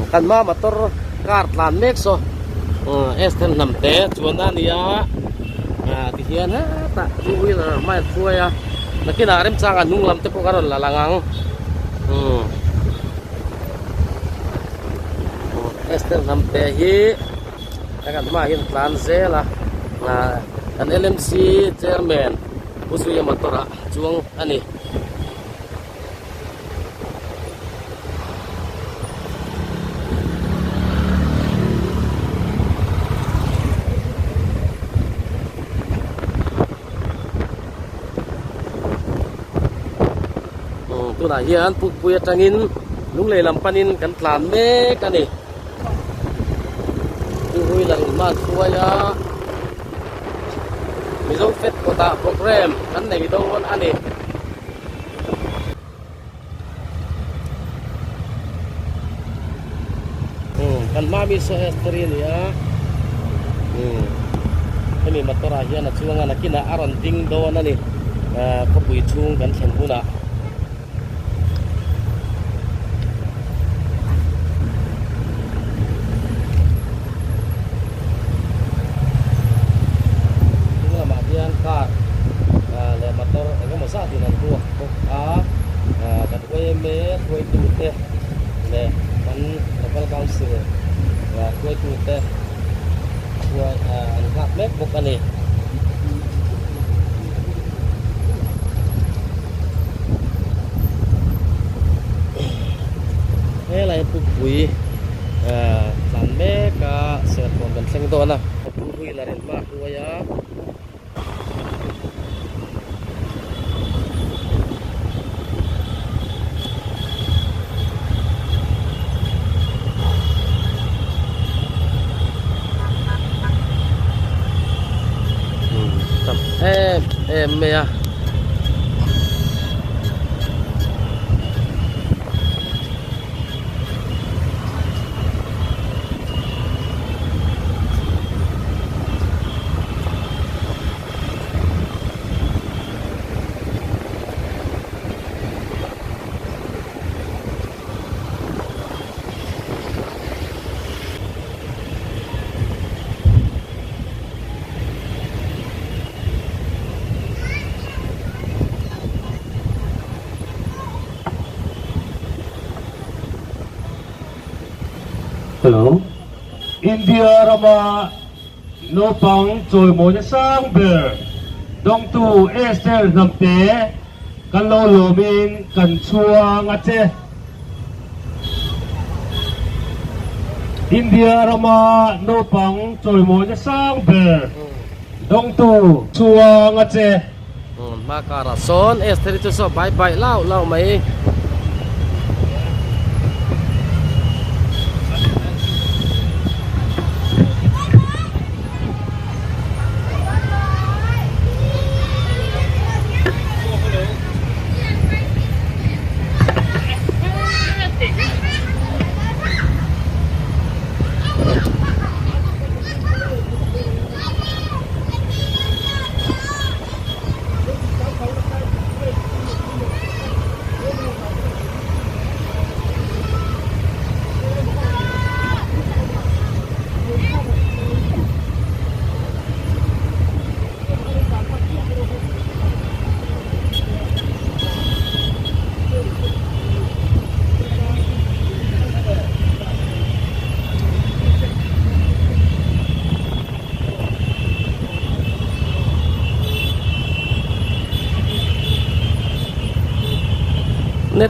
Kan hma motor car tlan mek saw Esther Hnamte chuanna a ni a tihian hetah two wheeler hma in hruai a nakinah remchanga hnung lam te pawh ka rawn la lang ang Esther Hnamte hi kan hmaah hian a tlan zel a kan L_M_C chairman Pu Zuia motor ah chuang a ni. Tunah hian Pukpui atangin Lunglei lam panin kan tlan mek a ni. Two wheeler in hma an hruai a. Mizo Fed kawtah programme kan nei dawn a ni. Kan hma mi saw S3 a ni a hemi motor ah hian a chuang a nakinah a rawn ding dawn a ni khawpui chhung kan thlen hunah. Ding lamah hian car leh motor eng emaw zat in an ruak bawk a kan yma hruaitu te leh kan local council hruaitu te hruai an nghak mek bawk a ni. Helai pukpui tlan mek a serkawn kan thleng dawn a two wheeler in hma a hruai a. Tam em em mai a. Hello. India rama naupang chawimawina sang ber dawngtu Esther Hnamte kan lo lawmin kan chhuang a che. India rama naupang chawimawina sang ber dawngtu chhuang a che. Hma karah sawn Esther hi chu saw bai bai lau lau mai.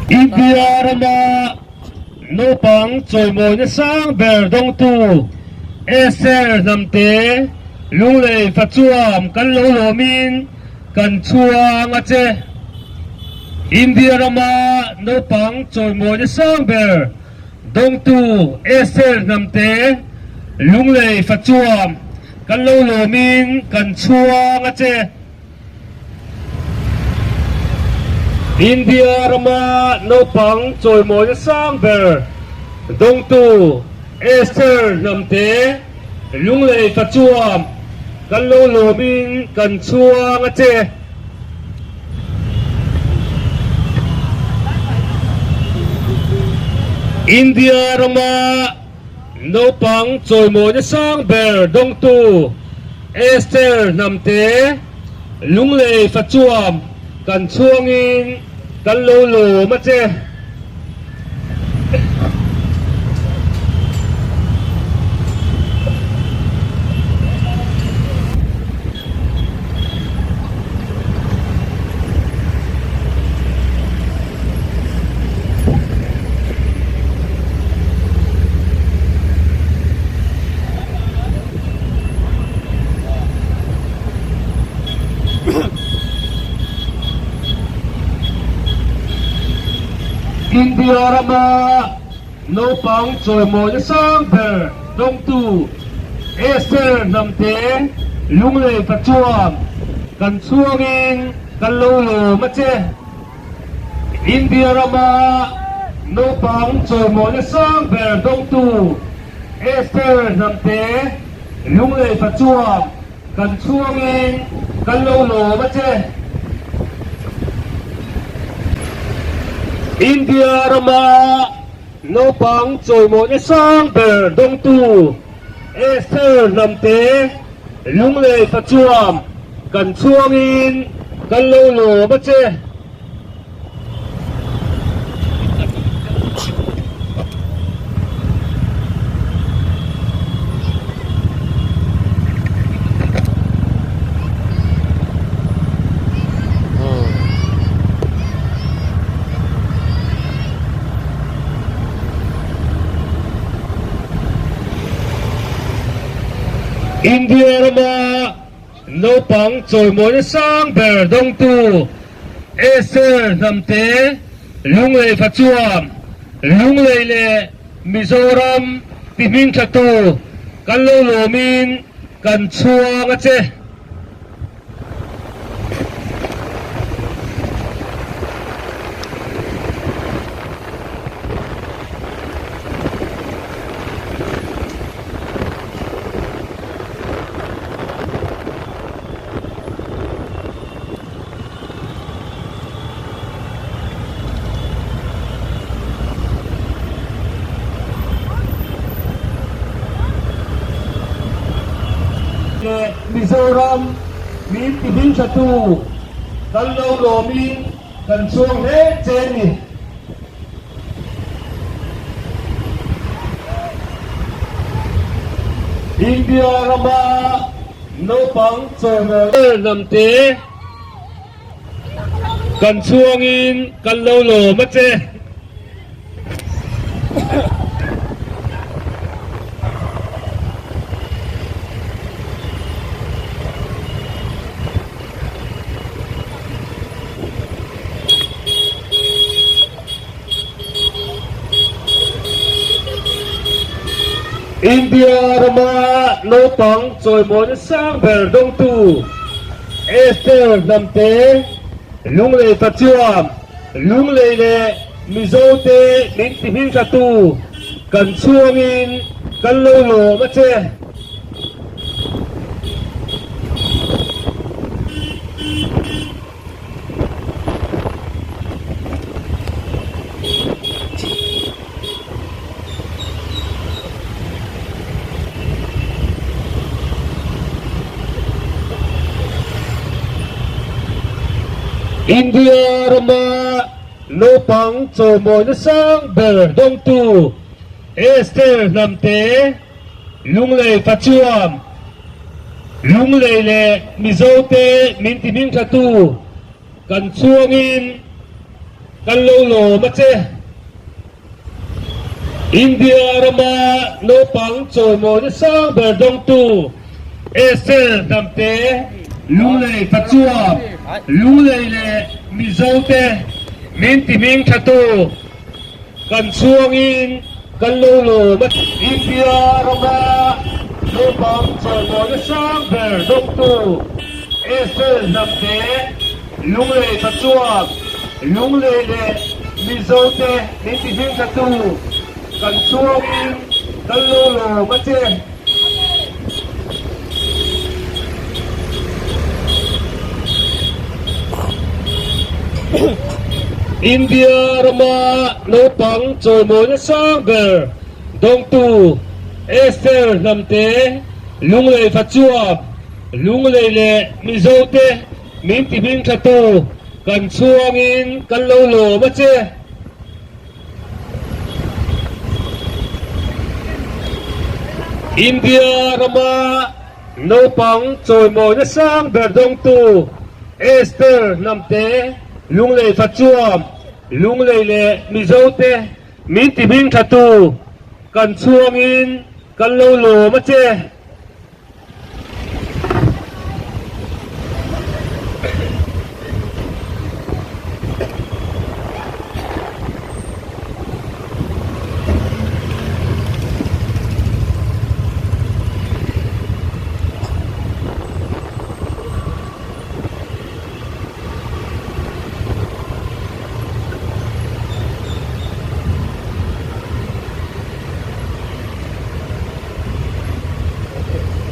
India rama naupang chawimawina sang ber dawngtu Esther Hnamte Lunglei Fachuam kan lo lawmin kan chhuang a che. India rama naupang chawimawina sang ber Dawngtu Esther Hnamte Lunglei Fachuam kan lo lawmin kan chhuang a che. India rama naupang chawimawina sang ber Dawngtu Esther Hnamte Lunglei Fachuam kan lo lawmin kan chhuang a che. India rama naupang chawimawina sang ber dawngtu Esther Hnamte Lunglei Fachuam kan chhuangin kan lo lawm a che. India rama naupang chawimawina sang ber dawngtu Esther Hnamte Lunglei Fachuam kan chhuangin kan lo lawm a che. India rama naupang chawimawina sang ber dawngtu Esther Hnamte Lunglei Fachuam kan chhuangin kan lo lawm a che. India rama naupang chawimawina sang ber dawngtu Esther Hnamte Lunglei Fachuam kan chhuangin kan lo lawm a che. India rama naupang chawimawina sang ber dawngtu Esther Hnamte Lunglei Fachuam Lunglei leh Mizoram ti hming thatu kan lo lawmin kan chhuang a che. Leh Mizoram min ti hming tha tu kan lo lawmin kan chhuang hle che a ni. India rama naupang chawhmeh hnamte kan chhuangin kan lo lawm a che. India rama naupang chawimawina sang ber dawngtu Esther Hnamte Lunglei Fachuam Lunglei leh Mizo te min ti hming thatu kan chhuangin kan lo lawm a che. India rama naupang chawimawina sang ber dawngtu Esther Hnamte Lunglei Fachuam Lunglei leh Mizote min ti hming thatu kan chhuangin kan lo lawm a che. India rama naupang chawimawina sang ber dawngtu Esther Hnamte Lunglei Fachuam Lunglei leh Mizote min ti hming thatu kan chhuangin kan lo lawm a. India rama naupang chawimawina sang ber dawngtu Esther Hnamte Lunglei Fachuam Lunglei leh Mizo te min ti hming thatu kan chhuangin kan lo lawm a che. India rama naupang chawimawina sang ber dawngtu Esther Hnamte Lunglei Fachuam Lunglei leh Mizote min ti hming thatu kan chhuangin kan lo lawm a che. India rama Naupang chawimawina sang ber dawngtu Esther Hnamte, Lunglei Fachuam, Lunglei leh Mizote min ti hming thatu kan chhuangin kan lo lawm a che.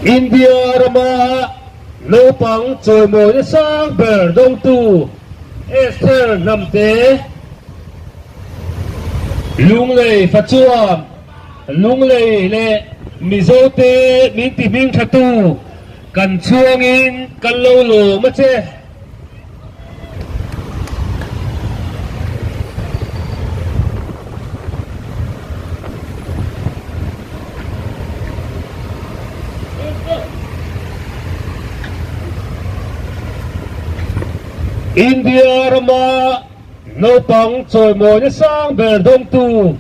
India rama naupang chawimawina sang ber dawngtu Esther Hnamte Lunglei Fachuam Lunglei leh Mizote min ti hming thatu kan chhuangin kan lo lawm a che. India rama Naupang chawimawina sang ber dawngtu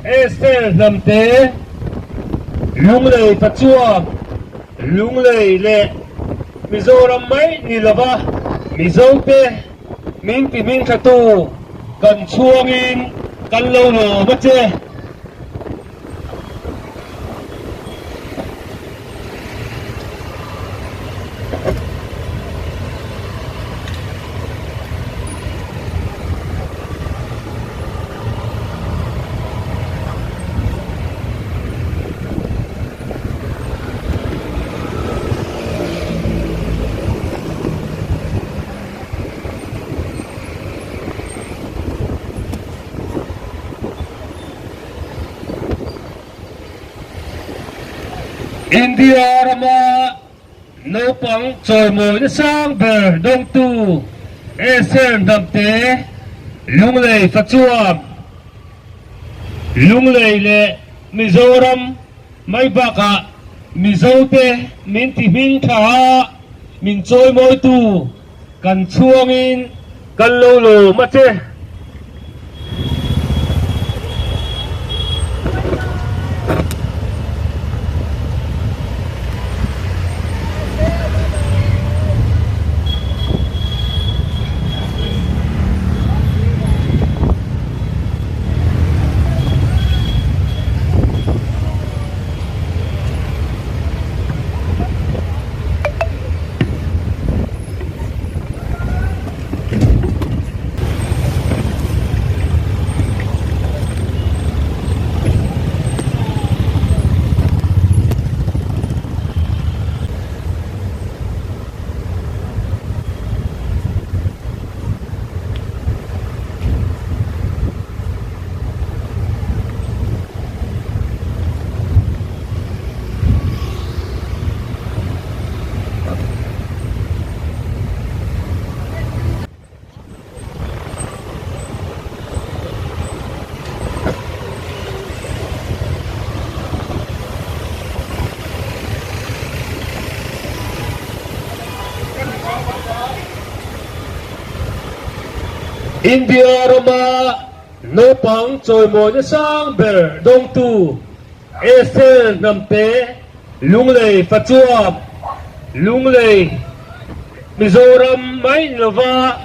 Esther Hnamte, Lunglei Fachuam, Lunglei leh Mizoram mai ni lova Mizote min ti hming thatu kan chhuangin kan lo lawm a che. India rama naupang chawimawina sang ber dawngtu Esther Hnamte, Lunglei Fachuam, Lunglei leh Mizoram mai bakah Mizote min ti hming tha a, min chawimawitu Kan chhuangin kan lo lawm a che. India rama naupang chawimawina sang ber dawngtu Esther Hnamte Lunglei Fachuam, Lunglei, Mizoram mai ni lova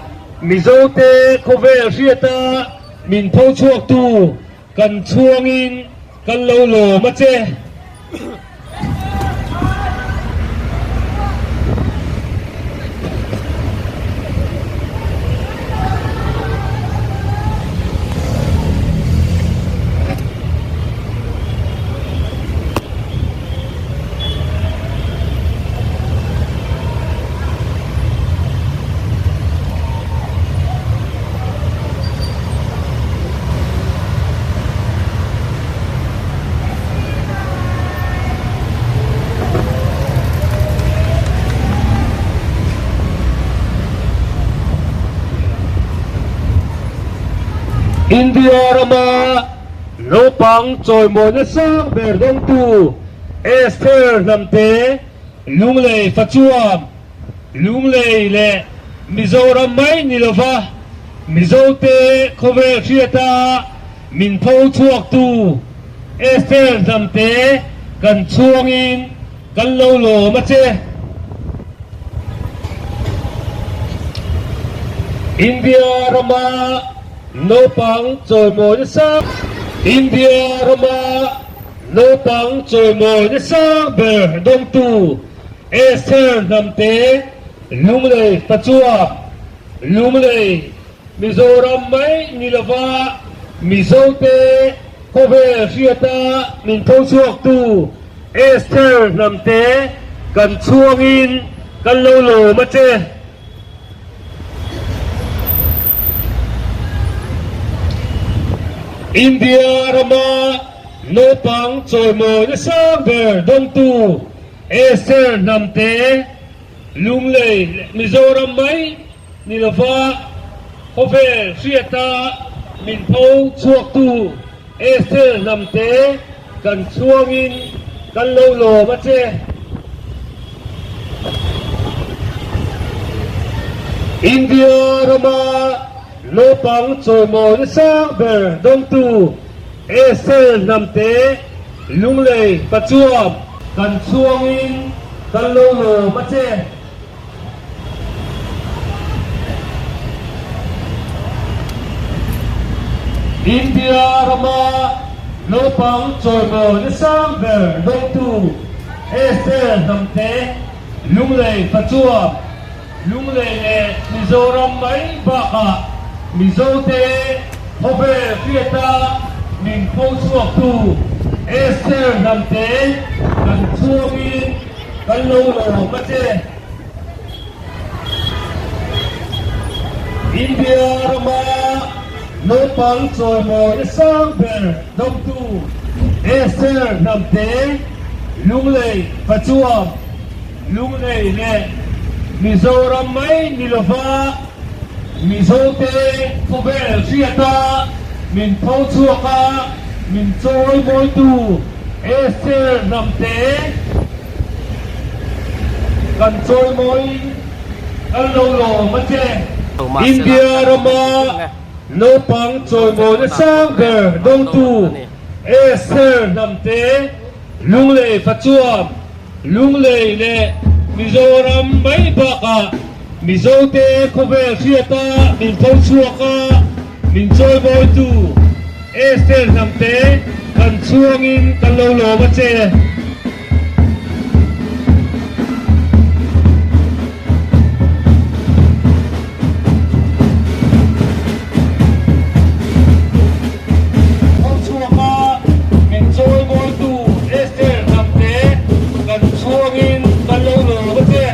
Mizote khawvel hriata min tho chhuaktu kan chhuangin kan lo lawm a che. India rama naupang chawimawina sang ber dawngtu Esther Hnamte Lunglei Fachuam Lunglei leh Mizoram mai ni lova Mizote khawvel hriata min pho chhuaktu Esther Hnamte kan chhuangin kan lo lawm a che. India rama naupang chawimawina sang India rama naupang chawimawina sang ber dawngtu Esther Hnamte Lunglei Pachuak Lunglei Mizoram mai ni lova Mizote khawvel hriata min tho chhuaktu Esther Hnamte kan chhuangin kan lo lawm a che. India rama naupang chawimawina sang ber dawngtu Esther Hnamte Lunglei leh Mizoram mai ni lova khawvel hriata min pho chhuaktu Esther Hnamte kan chhuangin kan lo lawm a che. India rama naupang chawimawina sang ber dawngtu Esther Hnamte Lunglei Pachuam kan chhuangin kan lo lawm a che. India rama naupang chawimawina sang ber dawngtu Esther Hnamte Lunglei Pachuam Lunglei leh Mizoram mai bakah Mizote khawvel hriata min pho chhuaktu Esther Hnamte kan chhuangin kan lo lawm a che. India rama naupang chawimawina sang ber dawngtu Esther Hnamte Lunglei Pachuam Lunglei leh Mizoram mai ni lova Mizote khawvel hriata min pho chhuak a, min chawi mawitu Esther Hnamte kan chawi mawi kan lo lawm a che. India rama naupang chawimawina sang ber dawngtu Esther Hnamte Lunglei Fachuam Lunglei leh Mizoram mai bakah Mizote khawvel hriata min pho chhuak a, min chawimawitu Esther Hnamte kan chhuangin kan lo lawm a che. Pho chhuak a, min chawimawitu Esther Hnamte kan chhuangin kan lo lawm a che.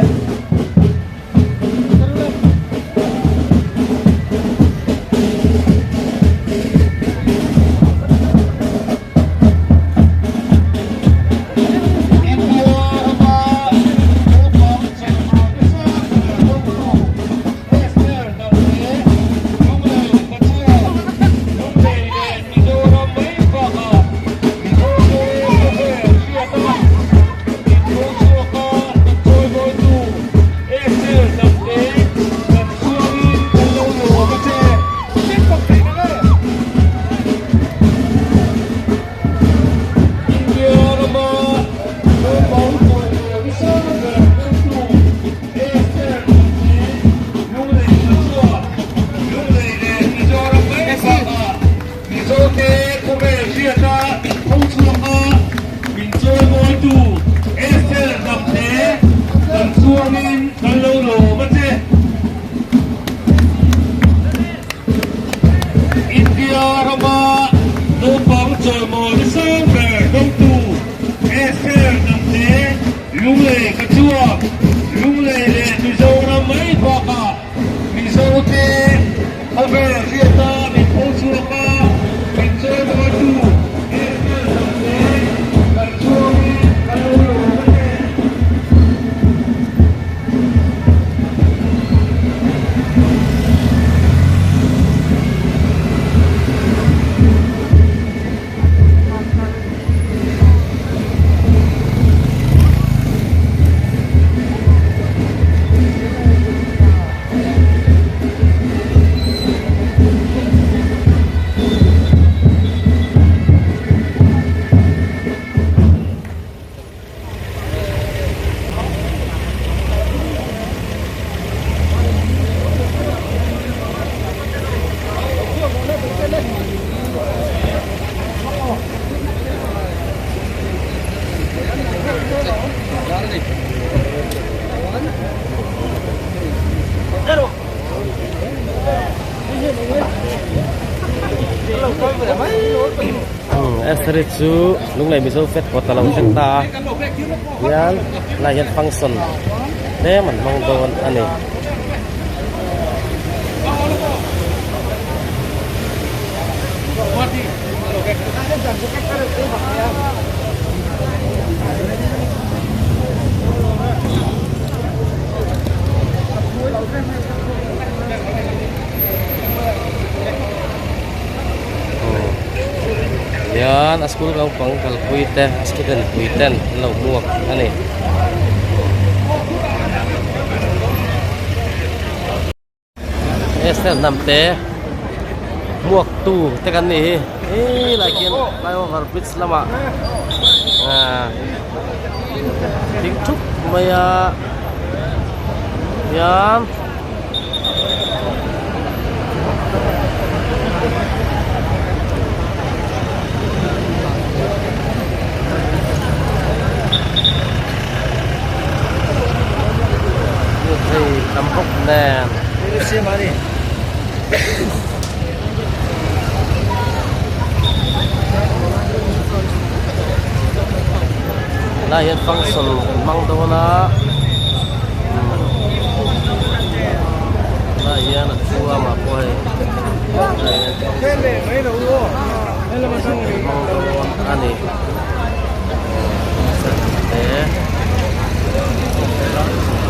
Mizote khawvel hriata min tho chhuak a, min chawimawitu Esther Hnamte kan chuangin kan lo lawm a che. India rama naupang chawimawina sang ber dawngtu Esther-i chu Lunglei Mizo Fed kawt a lo thleng ta a, hian helaiah hian function tlem an hmang dawn a ni. Hian a school naupang kalpui te a student pui ten an lo hmuak a ni. Esther hnam te hmuak tu te kan nih hi helai khian flyover bridge lamah ah thing thup mai a hian. Hei tam bawk nen. Helai hian function an hmang dawn a. Helai hian a thu a mah pawh hei hmang dawn a ni te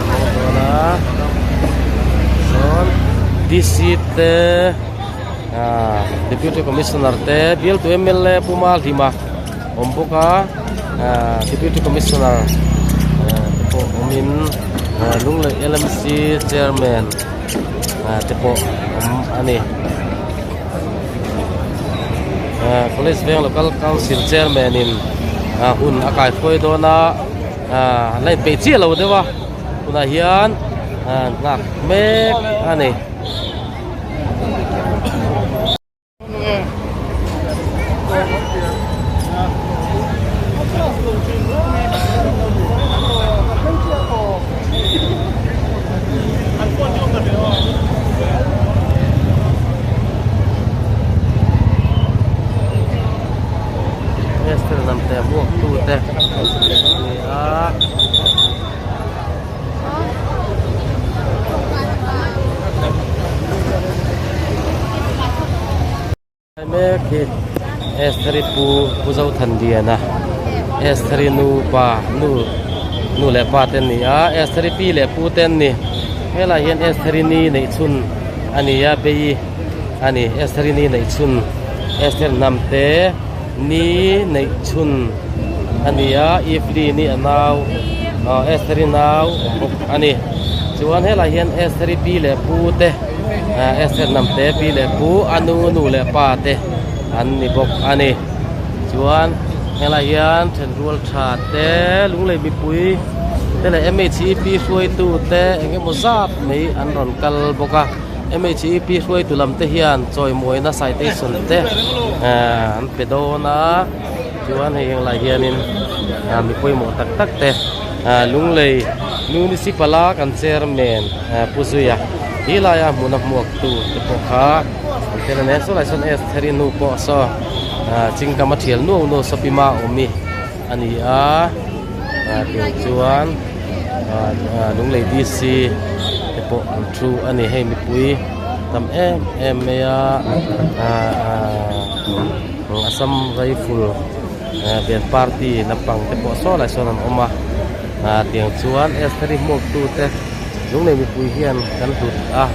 hmang dawn a chuan D_C te ah deputy commissioner te bialtu M_L_A pu Malhlima awm bawk a ah deputy commissioner ah te pawh awmin ah Lunglei L_M_C chairman ah te pawh awm a ni ah college veng local council chairman in ah hun a kaihruai dawn a ah an la inpeih chiah lo deuh a tunah hian ah nghak mek a ni. Esther lam te vuak tu te ni a. Mek hi Estheri pu Pu Zothanliana Estheri nu pa nu nu leh pa te an ni a Estheri pi leh pu te an ni helaiah hian Estheri ni neih chhun a ni a bei a ni Estheri ni neih chhun Esther hnam te ni neih chhun a ni a Evelyn-i a nau ah Estheri nau awm bawk a ni chuan helaiah hian Estheri pi leh pu te ah Esther hnam te pi leh pu a nu nu leh pa te an ni bawk a ni chuan helaiah hian thenrual tha te lunglei mipui te leh m h e p hruaitu te eng emaw zat mai an rawn kal bawk a. MHEP hruaitu lam te hian chawimawina citation te an pe dawn a chuan hei heng lai hianin mi pawimawh tak tak te Lunglei Municipal a kan chairman Pu Zuia hi laia hmun a hmuak tu te pawh kha an tel a ni saw lai sawn Estheri nu pawh saw chingkam a thial nuau nuau sawpima awm hi a ni a tiang chuan Lunglei D_C te pawh an thu a ni hei mipui tam em em mai a Assam Rifle band party lampang te pawh saw lai sawn an awm a tiang chuan Estheri hmuak tu te Lunglei mipui hian kan hlut a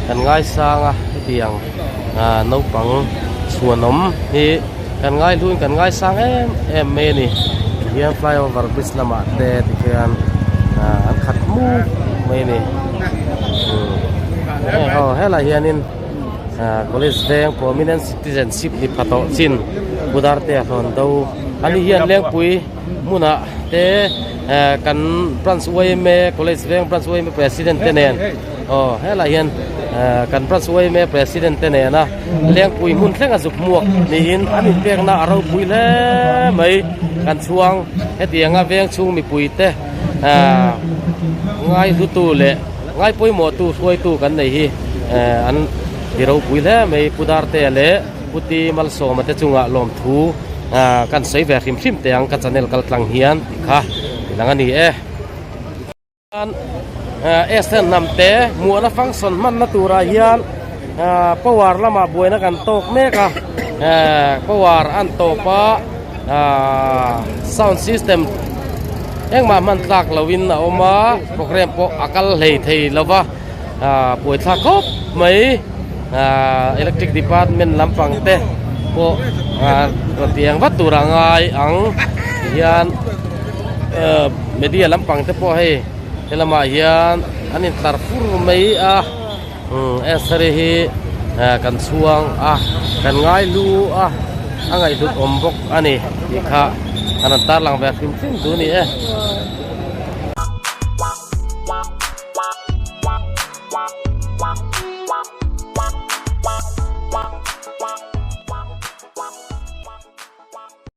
kan ngaisang a hetiang naupang chhuanawm hi. Kan ngaihluin kan ngaisang em em mai a ni tihian flyover bridge lamah te tikhian ah an khat muk mai a ni heng ho helaiah hianin ah college veng prominent citizenship ni pha tawh chin Budarte a hlawn do ani hian Lengpui hmunah te eh kan branch yma college veng branch yma president te nen aw helaiah hian eh kan branch yma president te nena. Lengpui hmun thleng a zuk hmuak niin an inpekna a ropui hle mai. Kan chhuang hetianga veng chhung mipuite ahh ngaihlutu leh ngai pawimawhtu hruaitu kan nei hi ehh an ti ropui hle mai. Pu Dartea leh Pu Ti Malsawma te chungah lawmthu Kan sawi ve hrim hrim teh ang ka channel kal tlang hian tih kha ti lang a ni e. Esther Hnamte muahna function hmanna turah hian power lamah buaina kan tawk mek a, power an tawp a sound system engmah hman tlak loin a awm a, program pawh a kal hlei thei lo va. Buaithlak khawp mai electric department lampang te pawh rawn ti ang vat tur a ngai ang tihian media lampang te pawh hei helamah hian an intlar fur mai a Esther-i hi kan chhuang a kan ngai lu a a ngaihhlut awm bawk a ni tih kha an rawn tarlang ve hrim hrim tu a ni e.